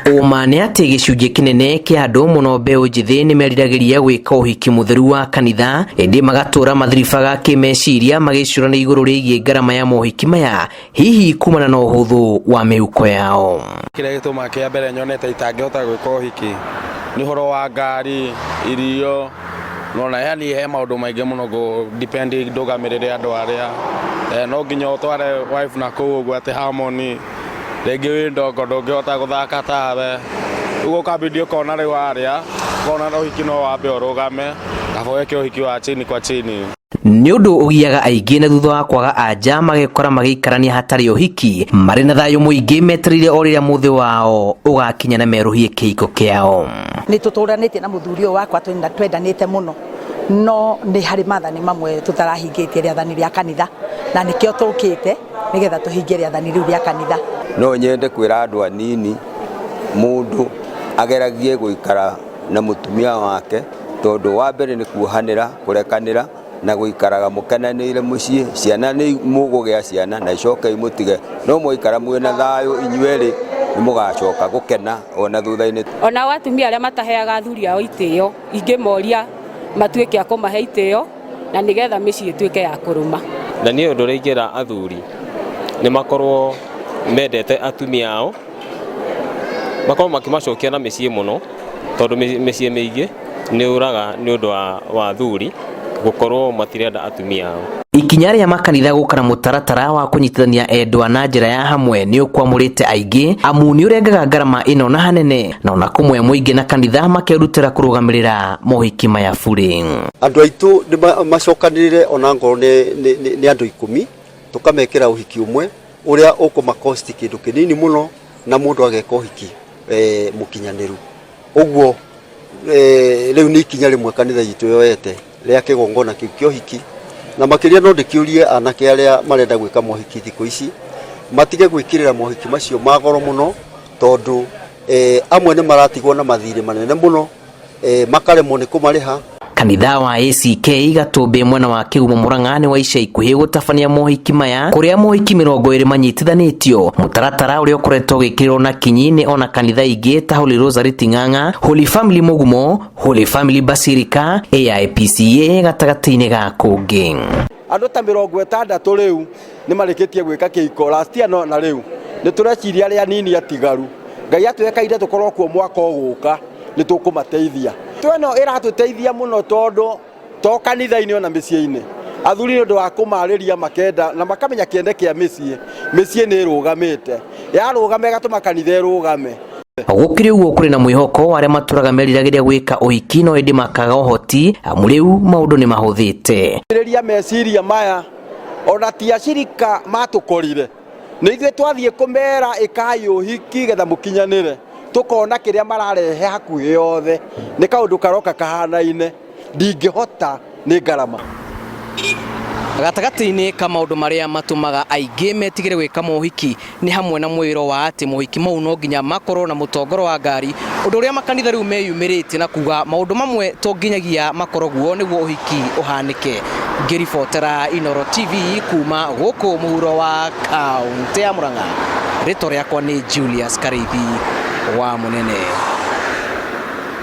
Ũma nĩ atĩ gĩcunjĩ kĩnene kĩa andũ mũno mbeũ njĩthĩ nĩ meriragĩria gwĩka ũhiki mũtheru wa kanitha, ĩndĩ magatũra mathiribaga kĩmeciria magĩcũrania igũrũ rĩgiĩ ngarama ya mohiki maya, hihi kumana na ũhũthũ wa mĩhuko yao. Kĩrĩa gĩtũmaga kĩa mbere nyone ta itangĩhota gwĩka ũhiki nĩ ũhoro wa ngari, irio, nona yani he maũndũ maingĩ mũno ngũ depend ndũgamĩrĩre andũ arĩa no nginya ũtware wife na kũu ũguo atĩ harmony rĩngĩ wĩ ndongo ndũngĩhota gũthaka tawe, ũguo ũkambindi ũkona rĩu harĩa ũkona ũhiki no wambe ũrũgame kaba wĩke ũhiki wa chini kwa chini. Nĩ ũndũ ũgiaga aingĩ na thutha wa kwaga anja magekora magĩikarania hatarĩ ũhiki, marĩ na thayũ mũingĩ metereire o rĩrĩa mũthĩ wao ũgakinya na merũhie kĩhiko kĩao. Nĩ tũtũranĩtie na mũthuri ũyũ wakwa twendanĩte mũno, no nĩ harĩ mathani mamwe tũtarahingĩtie rĩathani rĩa kanitha, na nĩkĩo tũkĩte nĩgetha tũhingie rĩathani rĩu rĩa kanitha. No nyende kwĩra andũ anini mũndũ ageragie gũikara na mũtumia wake, tondũ wa mbere nĩ kuohanĩra, kũrekanĩra na gũikaraga mũkenanĩire mũciĩ. Ciana nĩ mũgũgĩa ciana na icoke imũtige, no mwaikara mwĩna thayũ inyuerĩ nĩ mũgacoka gũkena ona thutha-inĩ. Ona atumia arĩa mataheaga athuri ao itĩo, ingĩmoria matuĩke a kũmahe itĩo na nĩgetha mĩciĩ ĩtuĩke ya kũrũma. Na niĩ ũndũ ũrĩa ingĩra athuri nĩ makorwo mendete atumia ao, makorwo makĩmacokia na mĩciĩ mũno, tondũ mĩciĩ mĩingĩ nĩ ũraga nĩ ũndũ wa athuri gũkorwo matirenda atumia ao. Ikinya rĩa makanitha gũka na mũtaratara wa kũnyitithania endwa na njĩra ya hamwe nĩ ũkwamũrĩte aingĩ, amu nĩ ũrengaga ngarama ĩno na hanene, na ona kũmwe mũingĩ na kanitha makerutĩra kũrũgamĩrĩra mohiki maya burĩ. Andũ aitũ nĩ macokanĩrĩre ona ngorwo nĩ andũ 10, tũkamekĩra ũhiki ũmwe ũrĩa ũkũma cost kĩndũ kĩnini mũno na mũndũ ageka ũhiki mũkinyanĩru. Ũguo rĩu nĩ ikinya rĩmwe kanitha itũ yoete rĩa kĩgongona kĩu kĩa ũhiki, na makĩria no ndĩkĩũrie anake arĩa marenda gwĩka mohiki thikũ ici matige gwĩkĩrĩra mohiki macio ma goro mũno, tondũ amwe nĩ maratigwo na mathirĩ manene mũno, makaremwo nĩ kũmarĩha. Kanitha wa ACK Gatũmbĩ mwena wa Kĩgumo Mũrang'a nĩ wa ica ikuhĩ gũtabania mohiki maya, kũrĩa mohiki 20 manyitithanĩtio, mũtaratara ũrĩa ũkoretwo ũgĩkĩrĩrwo na kinyi nĩ ona kanitha ingĩ ta Holy Rosary Ting'ang'a, Holy Family Mũgumo, Holy Family Basilica, AIPCA gatagatĩ-inĩ ga kũngĩ. Andũ ta 60 rĩu nĩ marĩkĩtie gwĩka kĩhiko last year, no na rĩu nĩ tũreciria arĩa anini atigaru Ngai atwekaire tũkorwo kuo mwaka ũgũka nĩ tũkũmateithia. Tweno ĩratũteithia mũno tondũ to kanitha-inĩ ona mĩciĩ-inĩ athuri nĩ ũndũ wa kũmarĩria makenda na makamenya kĩende kĩa mĩciĩ, mĩciĩ nĩ ĩrũgamĩte, yarũgama ĩgatũma kanitha ĩrũgame. Gũkĩrĩ ũguo kũrĩ na mwĩhoko wa arĩa matũraga meriragĩria gwĩka ũhiki no ĩndĩ makaga ũhoti, amu rĩu maũndũ nĩ mahũthĩte. Rĩria meciria maya ona ti acirika matũkorire, nĩ ithuĩ twathiĩ kũmera ĩkai ũhiki getha mũkinyanĩre, tũkona kĩrĩa mararehe hakuhĩ yothe nĩ kaũndũ karoka kahanaine, ndingĩhota nĩ ngarama. Gatagatĩ-inĩ ka maũndũ marĩa matũmaga aingĩ metigĩre gwĩka mohiki nĩ hamwe na mwĩro wa atĩ mohiki mau no nginya makorwo na mũtongoro wa ngari, ũndũ ũrĩa makanitha rĩu meyumĩrĩtie na kuga maũndũ mamwe to nginyagia makorwo guo nĩguo ũhiki ũhanĩke. Ngĩribotera Inooro TV kuma gũkũ mũhuro wa kaũntĩ ya Murang'a, rĩtwa rĩakwa nĩ Julius Karĩithi wa Mũnene.